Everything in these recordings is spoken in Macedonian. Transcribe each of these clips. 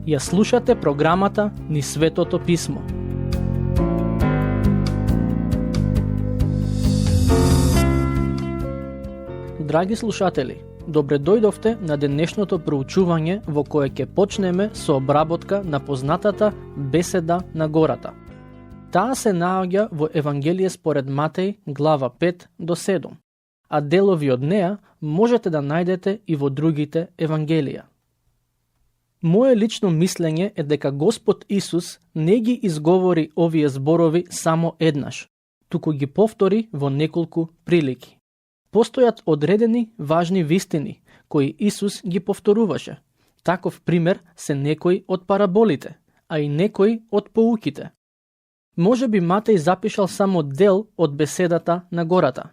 Ја слушате програмата Низ Светото Писмо. Драги слушатели, добре дојдовте на денешното проучување во кое ќе почнеме со обработка на познатата беседа на гората. Таа се наоѓа во Евангелие според Матеј, глава 5 до 7, а делови од неа можете да најдете и во другите Евангелија. Моje лично мислење е дека Господ Исус не ги изговори овие зборови само еднаш, туку ги повтори во неколку прилики. Постојат одредени важни вистини, кои Исус ги повторуваше. Таков пример се некои од параболите, а и некои од поуките. Можеби Матеј запишал само дел од беседата на гората.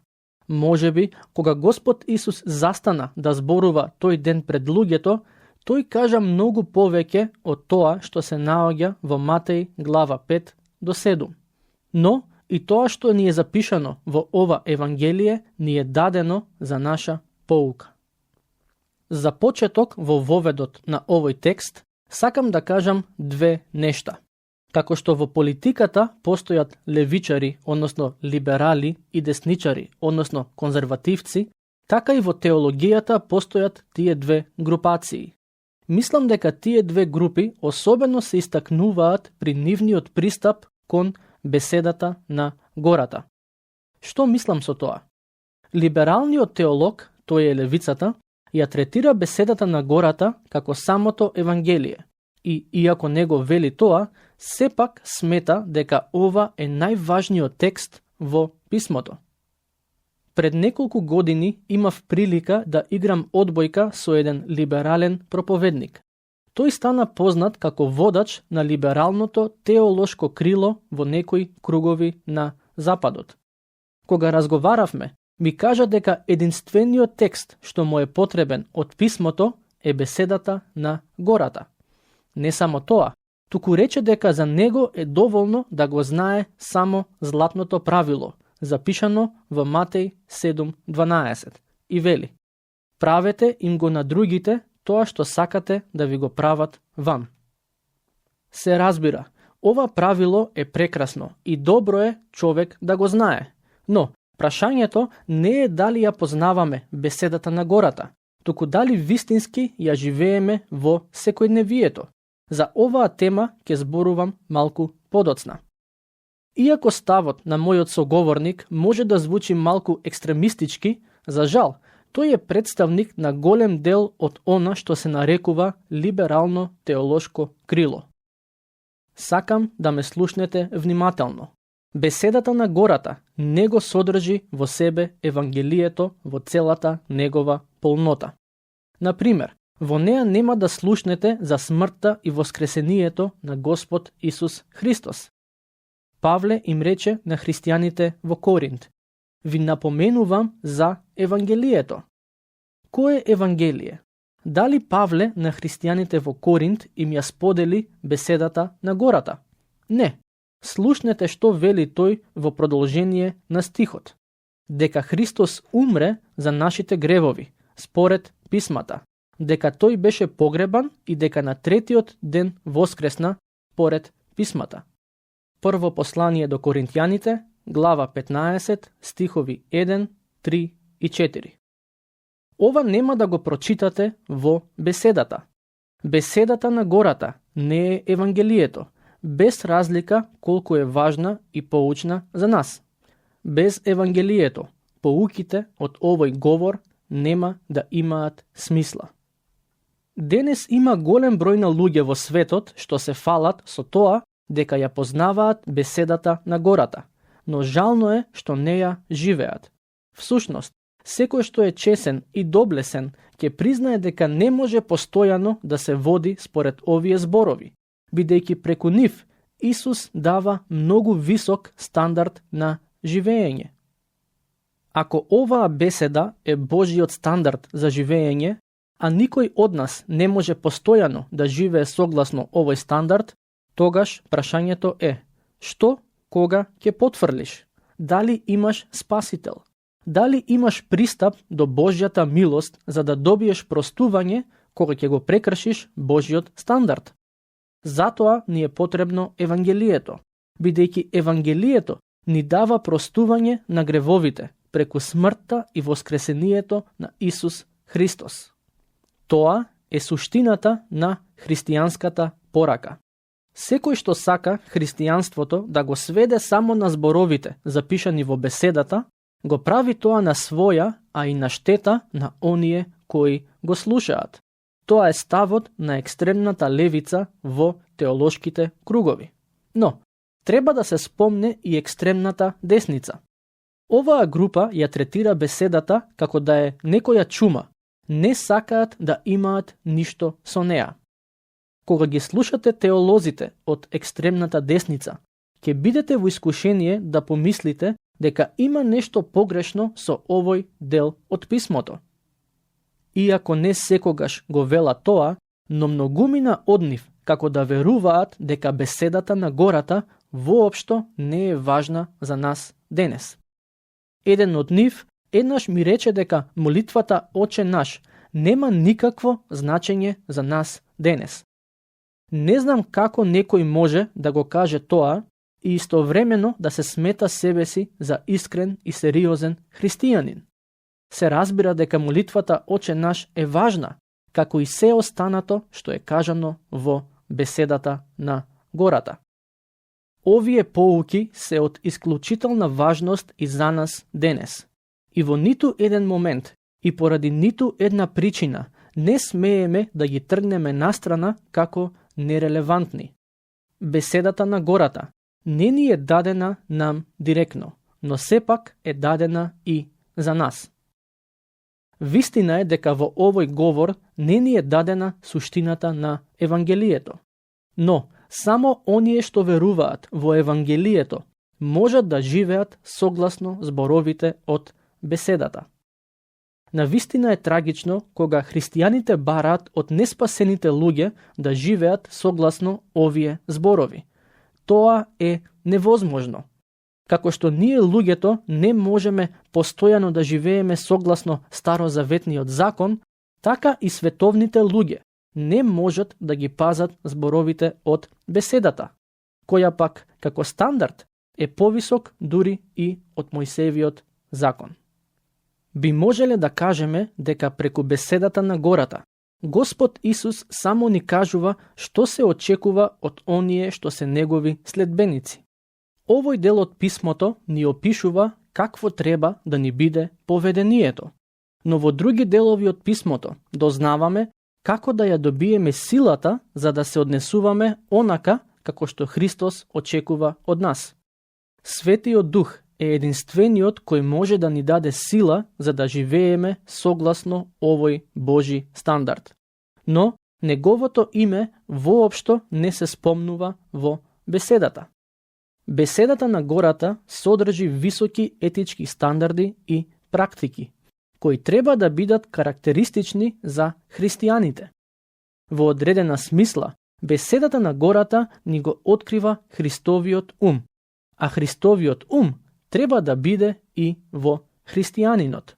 Можеби, кога Господ Исус застана да зборува тој ден пред луѓето, тој кажа многу повеќе од тоа што се наоѓа во Матеј глава 5 до 7. Но и тоа што ни е запишано во ова Евангелие ни е дадено за наша поука. За почеток во воведот на овој текст сакам да кажам две нешта. Како што во политиката постојат левичари, односно либерали, и десничари, односно конзервативци, така и во теологијата постојат тие две групации. Мислам дека тие две групи особено се истакнуваат при нивниот пристап кон беседата на гората. Што мислам со тоа? Либералниот теолог, тој е левицата, ја третира беседата на гората како самото Евангелие и, иако не го вели тоа, сепак смета дека ова е најважниот текст во писмото. Пред неколку години имав прилика да играм одбојка со еден либерален проповедник. Тој стана познат како водач на либералното теолошко крило во некои кругови на Западот. Кога разговаравме, ми кажа дека единствениот текст што му е потребен од писмото е беседата на гората. Не само тоа, туку рече дека за него е доволно да го знае само златното правило, запишано во Матеј 7:12, и вели: правете им го на другите тоа што сакате да ви го прават вам. Се разбира, ова правило е прекрасно и добро е човек да го знае, но прашањето не е дали ја познаваме беседата на гората, туку дали вистински ја живееме во секојдневието. За оваа тема ќе зборувам малку подоцна. Иако ставот на мојот соговорник може да звучи малку екстремистички, за жал, тој е представник на голем дел од она што се нарекува либерално теолошко крило. Сакам да ме слушнете внимателно. Беседата на гората не го содржи во себе Евангелието во целата негова полнота. Например, во неа нема да слушнете за смртта и воскресението на Господ Исус Христос. Павле им рече на христијаните во Коринт: ви напоменувам за Евангелието. Кое Евангелие? Дали Павле на христијаните во Коринт им ја сподели беседата на гората? Не. Слушнете што вели тој во продолжение на стихот. Дека Христос умре за нашите гревови, според писмата. Дека тој беше погребан и дека на третиот ден воскресна, според писмата. Прво послание до Коринтјаните, глава 15, стихови 1, 3 и 4. Ова нема да го прочитате во беседата. Беседата на гората не е Евангелието, без разлика колку е важна и поучна за нас. Без Евангелието, поуките од овој говор нема да имаат смисла. Денес има голем број на луѓе во светот што се фалат со тоа дека ја познаваат беседата на гората, но жално е што не ја живеат. Всушност, секој што е чесен и доблесен ќе признае дека не може постојано да се води според овие зборови, бидејќи преку нив Исус дава многу висок стандард на живење. Ако оваа беседа е Божиот стандард за живење, а никој од нас не може постојано да живее согласно овој стандард, тогаш прашањето е: што, кога ќе потврлиш? Дали имаш спасител? Дали имаш пристап до Божјата милост за да добиеш простување кога ќе го прекршиш Божиот стандард? Затоа ни е потребно Евангелието, бидејќи Евангелието ни дава простување на гревовите преку смртта и воскресението на Исус Христос. Тоа е суштината на христијанската порака. Секој што сака христијанството да го сведе само на зборовите запишани во беседата, го прави тоа на своја, а и на штета на оние кои го слушаат. Тоа е ставот на екстремната левица во теолошките кругови. Но, треба да се спомне и екстремната десница. Оваа група ја третира беседата како да е некоја чума. Не сакаат да имаат ништо со неа. Кога ги слушате теолозите од екстремната десница, ќе бидете во искушение да помислите дека има нешто погрешно со овој дел од писмото. Иако не секогаш го вела тоа, но многумина од нив како да веруваат дека беседата на гората воопшто не е важна за нас денес. Еден од нив еднаш ми рече дека молитвата Оче наш нема никакво значење за нас денес. Не знам како некој може да го каже тоа и истовремено да се смета себе си за искрен и сериозен христијанин. Се разбира дека молитвата Оче наш е важна, како и се останато што е кажано во беседата на гората. Овие поуки се од исклучителна важност и за нас денес. И во ниту еден момент и поради ниту една причина не смееме да ги тргнеме настрана како нерелевантни. Беседата на гората не ни е дадена нам директно, но сепак е дадена и за нас. Вистина е дека во овој говор не ни е дадена суштината на Евангелието. Но само оние што веруваат во Евангелието можат да живеат согласно зборовите од беседата. Навистина е трагично кога христијаните бараат од неспасените луѓе да живеат согласно овие зборови. Тоа е невозможно. Како што ние луѓето не можеме постојано да живееме согласно старозаветниот закон, така и световните луѓе не можат да ги пазат зборовите од беседата, која пак како стандард е повисок дури и од Мојсеевиот закон. Би можеле да кажеме дека преку беседата на гората, Господ Исус само ни кажува што се очекува од оние што се негови следбеници. Овој дел од писмото ни опишува какво треба да ни биде поведението, но во други делови од писмото дознаваме како да ја добиеме силата за да се однесуваме онака како што Христос очекува од нас. Светиот Дух е единствениот кој може да ни даде сила за да живееме согласно овој Божи стандард. Но неговото име воопшто не се спомнува во беседата. Беседата на гората содржи високи етички стандарди и практики, кои треба да бидат карактеристични за христијаните. Во одредена смисла, беседата на гората ни го открива Христовиот ум, а Христовиот ум треба да биде и во христијанинот.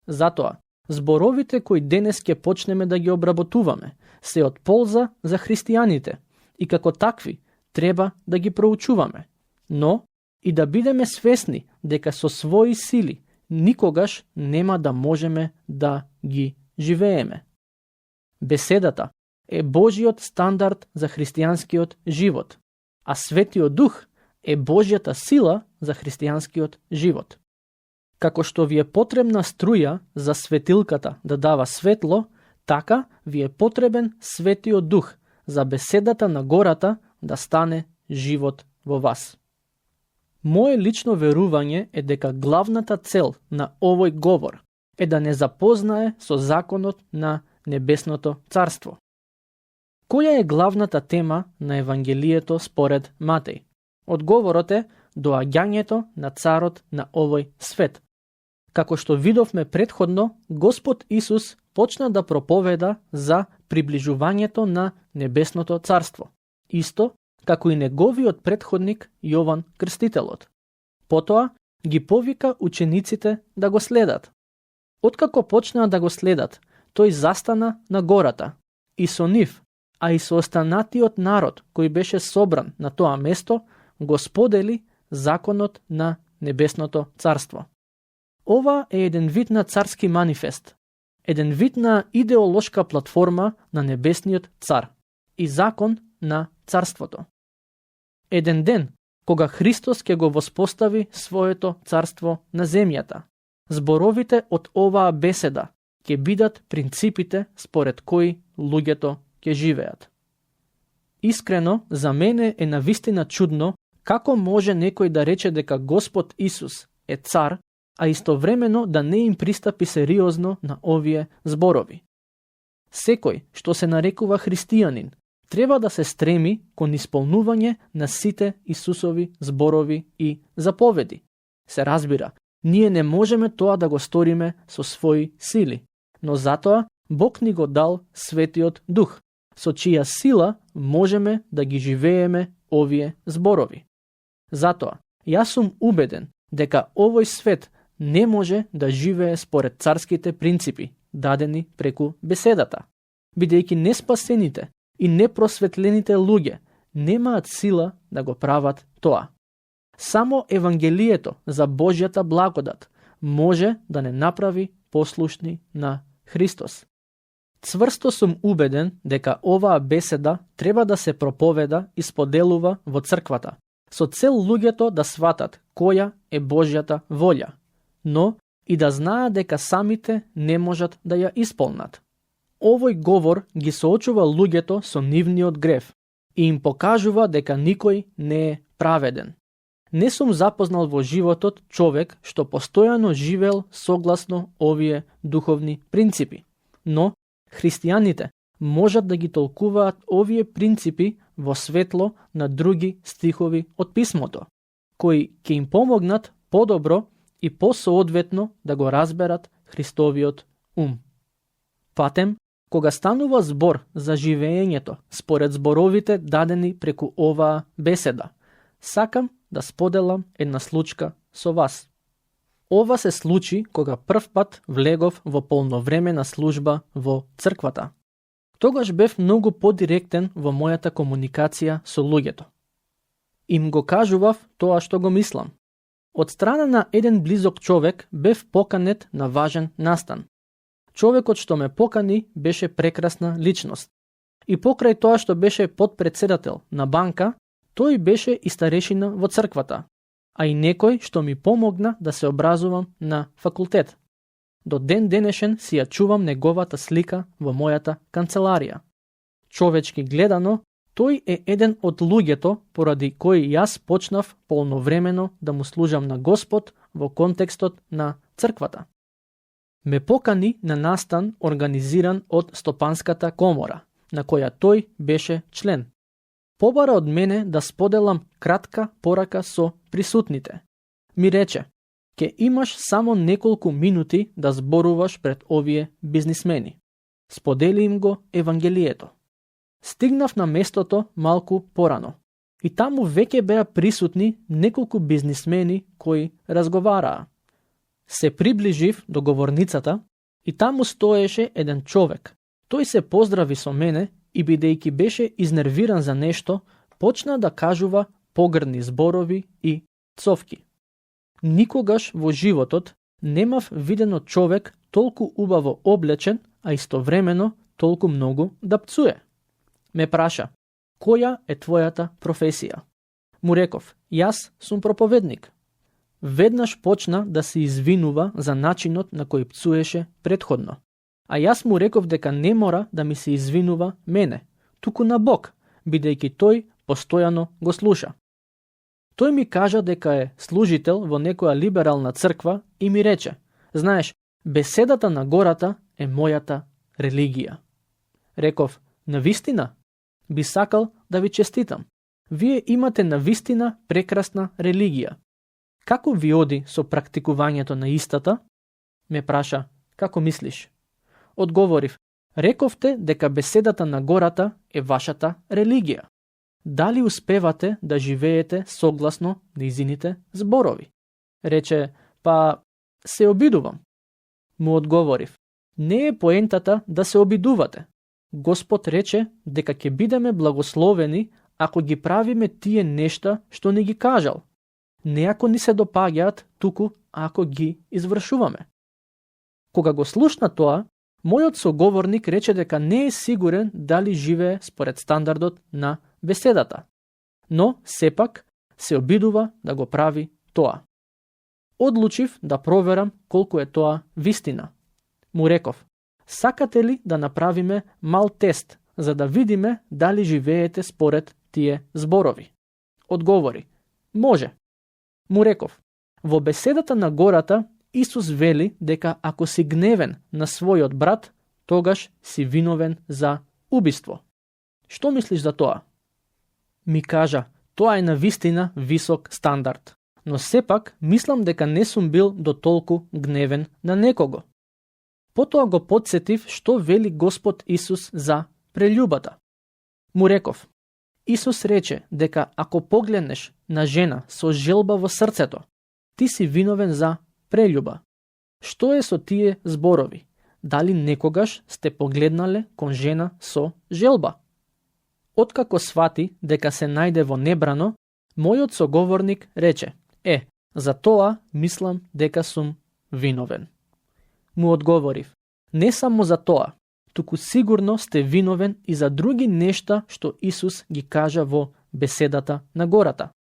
Затоа, зборовите кои денес ќе почнеме да ги обработуваме се од полза за христијаните и како такви треба да ги проучуваме, но и да бидеме свесни дека со своји сили никогаш нема да можеме да ги живееме. Беседата е Божиот стандард за христијанскиот живот, а Светиот Дух е Божјата сила за христијанскиот живот. Како што ви е потребна струја за светилката да дава светло, така ви е потребен Светиот Дух за беседата на гората да стане живот во вас. Моje лично верување е дека главната цел на овој говор е да не запознае со законот на Небесното царство. Која е главната тема на Евангелието според Матеј? Одговорот е доаѓањето на царот на овој свет. Како што видовме претходно, Господ Исус почна да проповеда за приближувањето на Небесното царство, исто како и неговиот претходник Јован Крстителот. Потоа ги повика учениците да го следат. Откако почнаа да го следат, тој застана на гората и со нив, а и со останатиот народ кој беше собран на тоа место, го сподели законот на небесното царство. Ова е еден вид на царски манифест, еден вид на идеолошка платформа на небесниот цар и закон на царството. Еден ден, кога Христос ќе го воспостави своето царство на земјата, зборовите од оваа беседа ќе бидат принципите според кои луѓето ќе живеат. Искрено, за мене е навистина чудно како може некој да рече дека Господ Исус е цар, а истовремено да не им пристапи сериозно на овие зборови. Секој што се нарекува христијанин треба да се стреми кон исполнување на сите Исусови зборови и заповеди. Се разбира, ние не можеме тоа да го сториме со своји сили, но затоа Бог ни го дал Светиот Дух, со чија сила можеме да ги живееме овие зборови. Затоа, јас сум убеден дека овој свет не може да живее според царските принципи, дадени преку беседата, бидејќи неспасените и непросветлените луѓе немаат сила да го прават тоа. Само Евангелието за Божјата благодат може да не направи послушни на Христос. Цврсто сум убеден дека оваа беседа треба да се проповеда и споделува во црквата, со цел луѓето да сватат која е Божјата волја, но и да знаат дека самите не можат да ја исполнат. Овој говор ги соочува луѓето со нивниот грев и им покажува дека никој не е праведен. Не сум запознал во животот човек што постојано живел согласно овие духовни принципи, но христијаните можат да ги толкуваат овие принципи во светло на други стихови од писмото, кои ќе им помогнат подобро и посоодветно да го разберат Христовиот ум. Патем, кога станува збор за живеењето според зборовите дадени преку оваа беседа, сакам да споделам една случка со вас. Ова се случи кога првпат влегов во полновремена служба во црквата. Тогаш бев многу подиректен во мојата комуникација со луѓето. Им го кажував тоа што го мислам. Од страна на еден близок човек бев поканет на важен настан. Човекот што ме покани беше прекрасна личност. И покрај тоа што беше подпредседател на банка, тој беше и старешина во црквата, а и некој што ми помогна да се образувам на факултет. До ден денешен си ја чувам неговата слика во мојата канцеларија. Човечки гледано, тој е еден од луѓето поради кои јас почнав полновремено да му служам на Господ во контекстот на црквата. Ме покани на настан организиран од Стопанската комора, на која тој беше член. Побара од мене да споделам кратка порака со присутните. Ми рече, ќе имаш само неколку минути да зборуваш пред овие бизнисмени. Сподели им го Евангелието. Стигнав на местото малку порано и таму веќе беа присутни неколку бизнисмени кои разговараа. Се приближив до говорницата и таму стоеше еден човек. Тој се поздрави со мене и бидејќи беше изнервиран за нешто, почна да кажува погрдни зборови и цовки. Никогаш во животот немав видено човек толку убаво облечен, а истовремено толку многу да пцуе. Ме праша, која е твојата професија? Му реков, јас сум проповедник. Веднаш почна да се извинува за начинот на кој пцуеше претходно. А јас му реков дека не мора да ми се извинува мене, туку на Бог, бидејќи тој постојано го слуша. Тој ми кажа дека е служител во некоја либерална црква и ми рече, знаеш, беседата на гората е мојата религија. Реков, навистина? Би сакал да ви честитам. Вие имате навистина прекрасна религија. Како ви оди со практикувањето на истата? Ме праша, како мислиш? Одговорив, рековте дека беседата на гората е вашата религија. Дали успевате да живеете согласно нејзините зборови? Рече, па се обидувам. Му одговорив, не е поентата да се обидувате. Господ рече дека ќе бидеме благословени ако ги правиме тие нешта што ни ги кажал. Не ако ни се допаѓаат, туку ако ги извршуваме. Кога го слушна тоа, мојот соговорник рече дека не е сигурен дали живее според стандардот на беседата, но сепак се обидува да го прави тоа. Одлучив да проверам колку е тоа вистина. Му реков: сакате ли да направиме мал тест, за да видиме дали живеете според тие зборови? Одговори: може. Му реков: во беседата на гората Исус вели дека ако си гневен на својот брат, тогаш си виновен за убиство. Што мислиш за тоа? Ми кажа: тоа е навистина висок стандард, но сепак мислам дека не сум бил до толку гневен на некого. Потоа го потсетив што вели Господ Исус за прељубата. Му реков: Исус рече дека ако погледнеш на жена со желба во срцето, ти си виновен за прељуба. Што е со тие зборови? Дали некогаш сте погледнале кон жена со желба? Откако свати дека се најде во небрано, мојот соговорник рече: за тоа мислам дека сум виновен. Му одговорив: не само за тоа, туку сигурно сте виновен и за други нешта што Исус ги кажа во беседата на гората.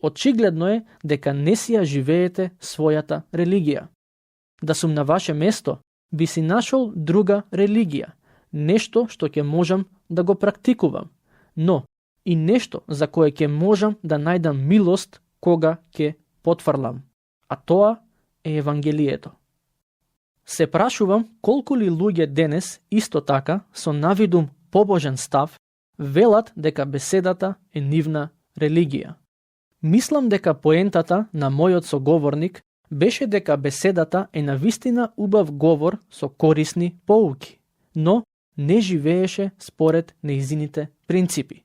Очигледно е дека не си ја живеете својата религија. Да сум на ваше место, би си нашол друга религија, нешто што ќе можам да го практикувам, но и нешто за кое ќе можам да најдам милост кога ќе потврлам, а тоа е Евангелието. Се прашувам колку ли луѓе денес исто така со навидум побожен став велат дека беседата е нивна религија. Мислам дека поентата на мојот соговорник беше дека беседата е навистина убав говор со корисни поуки, но не живееше според неизините принципи.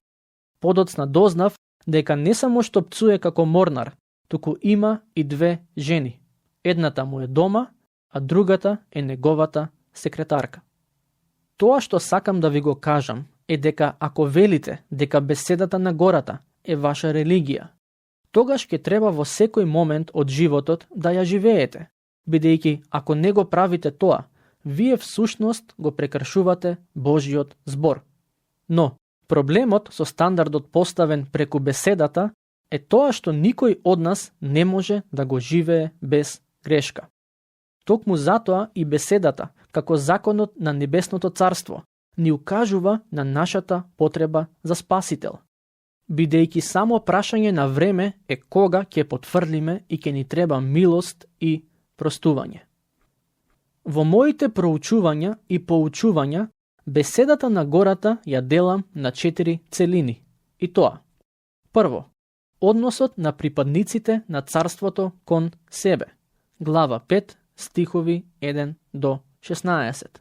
Подоцна дознав дека не само што пцуе како морнар, туку има и две жени. Едната му е дома, а другата е неговата секретарка. Тоа што сакам да ви го кажам е дека ако велите дека беседата на гората е ваша религија, тогаш ќе треба во секој момент од животот да ја живеете, бидејќи ако не го правите тоа, вие всушност го прекршувате Божиот збор. Но проблемот со стандардот поставен преку беседата е тоа што никој од нас не може да го живее без грешка. Токму затоа и беседата, како законот на небесното царство, ни укажува на нашата потреба за спасител. Бидејќи само прашање на време е кога ќе потврлиме и ќе ни треба милост и простување. Во моите проучувања и поучувања, беседата на гората ја делам на 4 целини. И тоа: прво, односот на припадниците на царството кон себе. Глава 5, стихови 1 до 16.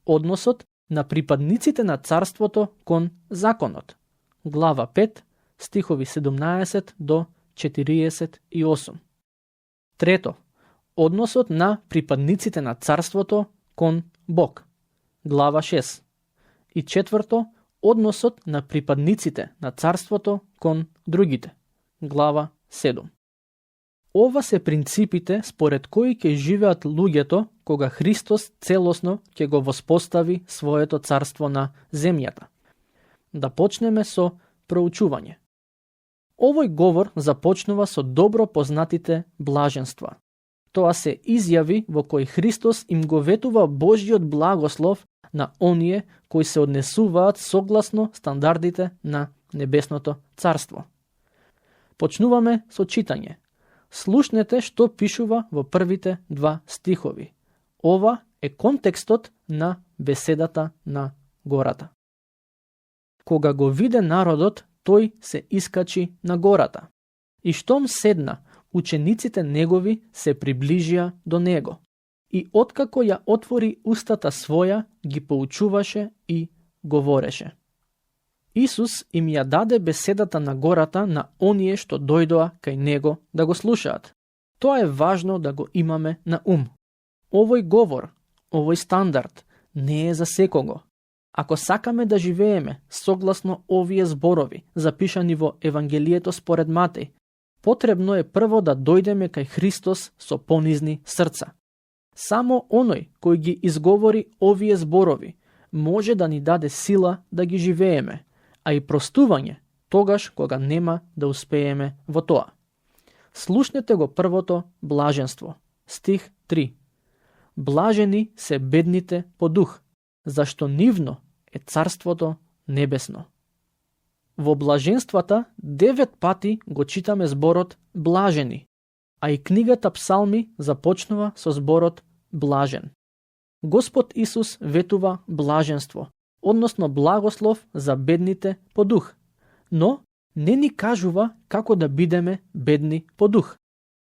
Односот на припадниците на царството кон законот. Глава 5, стихови 17 до 48. Трето, односот на припадниците на царството кон Бог. Глава 6. И четврто, односот на припадниците на царството кон другите. Глава 7. Ова се принципите според кои ќе живеат луѓето кога Христос целосно ќе го воспостави своето царство на земјата. Да почнеме со проучување. Овој говор започнува со добро познатите блаженства. Тоа се изјави во кои Христос им го ветува Божјиот благослов на оние кои се однесуваат согласно стандардите на небесното царство. Почнуваме со читање. Слушнете што пишува во првите 2 стихови. Ова е контекстот на беседата на гората. Кога го виде народот, тој се искачи на гората. И штом седна, учениците негови се приближија до него. И откако ја отвори устата своја, ги поучуваше и говореше. Исус им ја даде беседата на гората на оние што дојдоа кај него да го слушаат. Тоа е важно да го имаме на ум. Овој говор, овој стандард не е за секого. Ако сакаме да живееме согласно овие зборови, запишани во Евангелието според Матеј, потребно е прво да дојдеме кај Христос со понизни срца. Само оној кој ги изговори овие зборови може да ни даде сила да ги живееме, а и простување тогаш кога нема да успееме во тоа. Слушнете го првото блаженство. Стих 3. Блажени се бедните по дух, зашто нивно е царството небесно. Во блаженствата 9 пати го читаме зборот блажени, а и книгата Псалми започнува со зборот блажен. Господ Исус ветува блаженство, односно благослов за бедните по дух, но не ни кажува како да бидеме бедни по дух.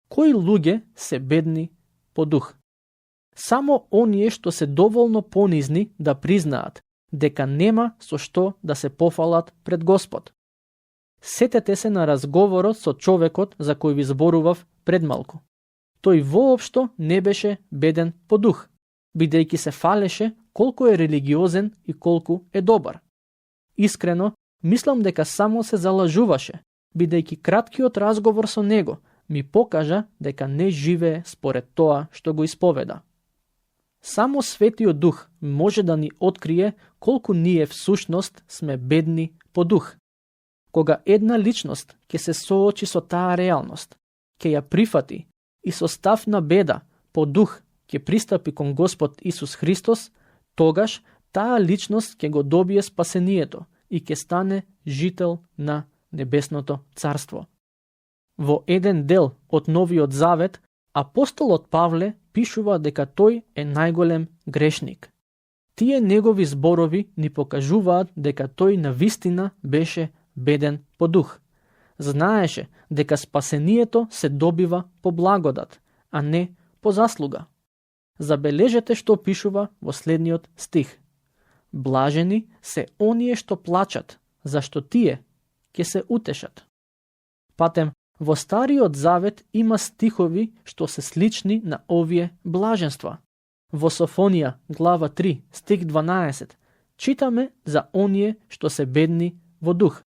Кои луѓе се бедни по дух? Само оние што се доволно понизни да признаат дека нема со што да се пофалат пред Господ. Сетете се на разговорот со човекот за кој ви зборував пред малку. Тој воопшто не беше беден по дух, бидејќи се фалеше колку е религиозен и колку е добар. Искрено, мислам дека само се залажуваше, бидејќи краткиот разговор со него ми покажа дека не живее според тоа што го исповеда. Само Светиот Дух може да ни открие колку ние всушност сме бедни по дух. Кога една личност ќе се соочи со таа реалност, ќе ја прифати и со став на беда по дух ќе пристапи кон Господ Исус Христос, тогаш таа личност ќе го добие спасението и ќе стане жител на небесното царство. Во еден дел од Новиот Завет, апостолот Павле пишува дека тој е најголем грешник. Тие негови зборови ни покажуваат дека тој навистина беше беден по дух. Знаеше дека спасението се добива по благодат, а не по заслуга. Забележете што пишува во следниот стих. Блажени се оние што плачат, зашто тие ќе се утешат. Патем, во Стариот Завет има стихови што се слични на овие блаженства. Во Софонија, глава 3, стих 12, читаме за оние што се бедни во дух,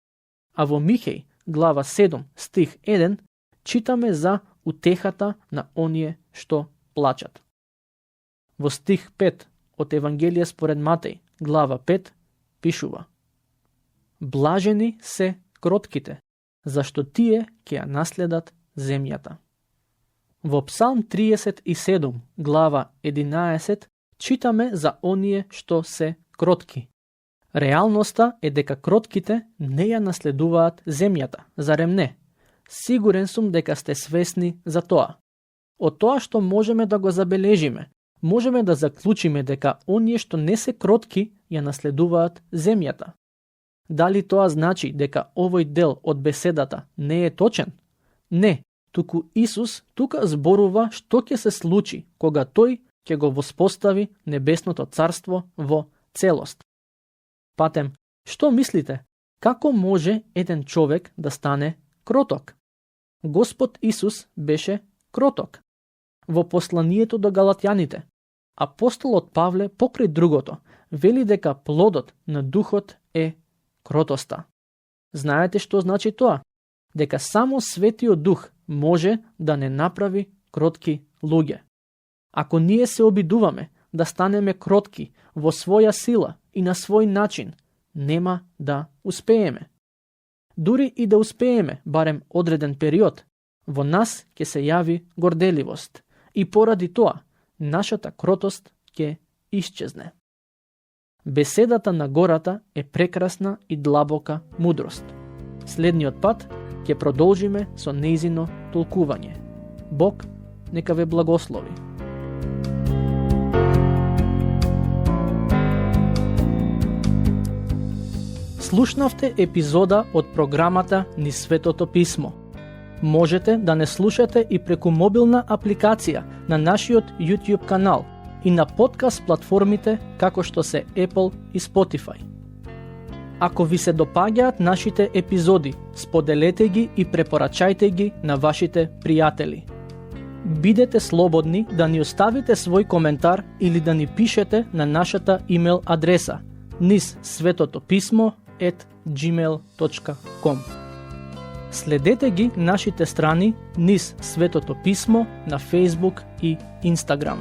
а во Михеј, глава 7, стих 1, читаме за утехата на оние што плачат. Во стих 5 од Евангелие според Матеј, глава 5, пишува: Блажени се кротките, зашто тие ќе ја наследат земјата. Во Псалм 37, глава 11, читаме за оние што се кротки. Реалноста е дека кротките не ја наследуваат земјата, зарем не? Сигурен сум дека сте свесни за тоа. Од тоа што можеме да го забележиме, можеме да заклучиме дека оние што не се кротки ја наследуваат земјата. Дали тоа значи дека овој дел од беседата не е точен? Не, туку Исус тука зборува што ќе се случи кога тој ќе го воспостави небесното царство во целост. Патем, што мислите? Како може еден човек да стане кроток? Господ Исус беше кроток. Во посланието до галатјаните, апостолот Павле покрај другото вели дека плодот на духот е кротоста. Знаете што значи тоа? Дека само Светиот Дух може да не направи кротки луѓе. Ако ние се обидуваме да станеме кротки во своја сила и на свој начин, нема да успееме. Дури и да успееме барем одреден период, во нас ќе се јави горделивост и поради тоа нашата кротост ќе исчезне. Беседата на гората е прекрасна и длабока мудрост. Следниот пат ќе продолжиме со нејзино толкување. Бог нека ве благослови. Слушнавте епизода од програмата Низ Светото Писмо. Можете да не слушате и преку мобилна апликација на нашиот YouTube канал и на подкаст платформите како што се Apple и Spotify. Ако ви се допаѓаат нашите епизоди, споделете ги и препорачајте ги на вашите пријатели. Бидете слободни да ни оставите свој коментар или да ни пишете на нашата имейл адреса низ светото писмо @gmail.com. Следете ги нашите страни низ Светото писмо на Facebook и Instagram.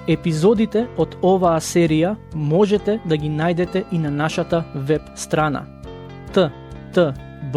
Епизодите од оваа серија можете да ги најдете и на нашата веб страна ttb.twr.org.